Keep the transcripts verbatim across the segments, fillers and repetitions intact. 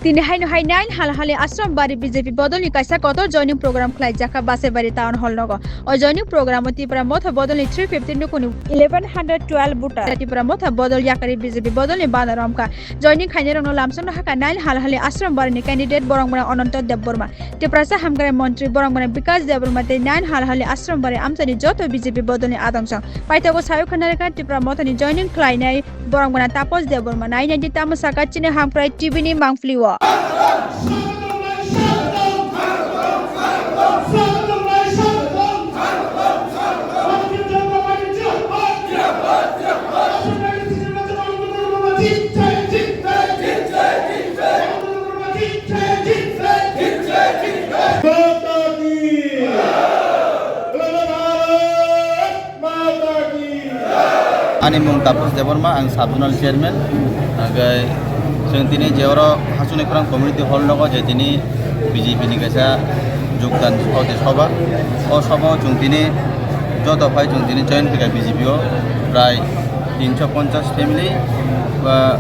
Tini haino hai nine Halhali Ashram Bari B J P bodolni kaisa kotor joining program khlai jakha Basaibari Town Hall nogo. O joining program o Tipra Motha bodolni three fifty nukuni eleven hundred twelve voter Tipra Motha bodol yakari B J P bodolni bana romkha. Joining khainai rokno lamsokno hakha nine Halhali Ashram Bari ni candidate borok mwnang Ananto Debbarma, Tiprasa Hamkrai Montri borok mwnang Bikash Debbarma tei nine Halhali Ashram Bari amchaini joto B J P bodolni adongchong. Paithago sayo khna rwkha Tipra Mothani joining khlainai borok mwnang Taposh Debbarma nine ninety tamo saka chini Hamkrai T V ni mangpli o. Ani mung Taposh Debbarma, ang sub zonal chairman. Hingke chwng tini je oro Hachwk ni Khorang community hall nogo je tini B J P ni kaisa jogdan hote soba. O soba o chwng tini joto phai chwng tini join khaikha B J P o prai tinsho ponchash family ba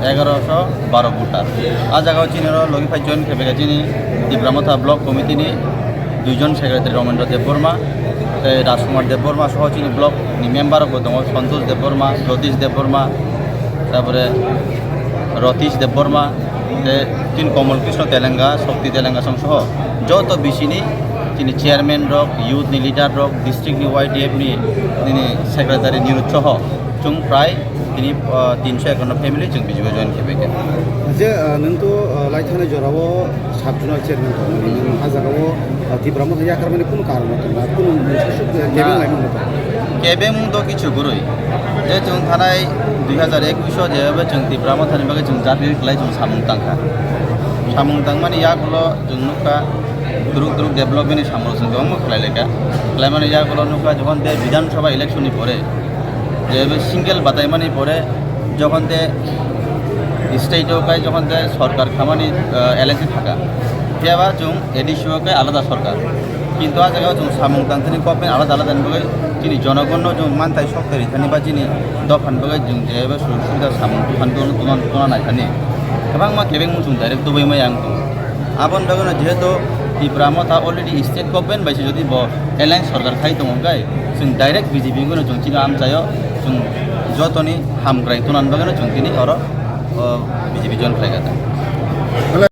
egaroso baro voter. A jaga o chini oro logi phai join khaikha chini Tipra Motha block committee ni duijon secretary Ramendra Debbarma tei Rajkumar Debbarma soho chini block ni member rok bo tongo, Santosh Debbarma, Jyotish Debbarma, tabore Ratish Debbarma, tei chini Komol Krishna Telenga, Shakti Telenga song soho joto B C ni chini chairman rok, youth ni leader rok, district ni Y D F ni nini secretary Nirud soho chwng prai tini, ah, tinsho ekanno family chwng B J P o join khe bai kha. Je, ah, nwng to, ah, lai thani jora o sub zonal chairman tongmani, nwng a jaga o, ah, Tipra Motha yakarmani kunu karon tong na, kunu mungsa suk kebeng laimung tong. Kebeng mung to kichu kwrwi. Je chwng thanai dui hazar ekush o je chwng Tipra Motha ni bagwi chwng jati khlai chwng samung tangkha. Samung tangmani yagulo chwng nukha, duruk duruk development ni samung chwng kwbangma khlai laikha. Khlaimani yagulo nukha, jokhon de Bidhan Sabha election ni pore je single bataimani pore jokhon de state o kai jokhon de sorkar khamani, ah, L N C thaka, phiya ba chwng A D C o kai alada sorkar. Kintu a jaga o chwng samung tangthani government alada alada ni bagwi chini jonogon no chwng manthai sok twi rithani ba chini dopha ni bagwi chwng je ba sujog subida samung tungthani tuna, tuna nai thani kwbangma kebeng mung chwng direct tubui maya wng tongo. Aboni bagwi no jehetu Tipra Motha already state government bai se jodi bo alliance sorkar khai tongo hwnkhe chwng direct B J P no chwng chini amchaio chwng jotoni hamkrai tuna ni bagwi no chwng tini oro, o, B J P join khlai kha.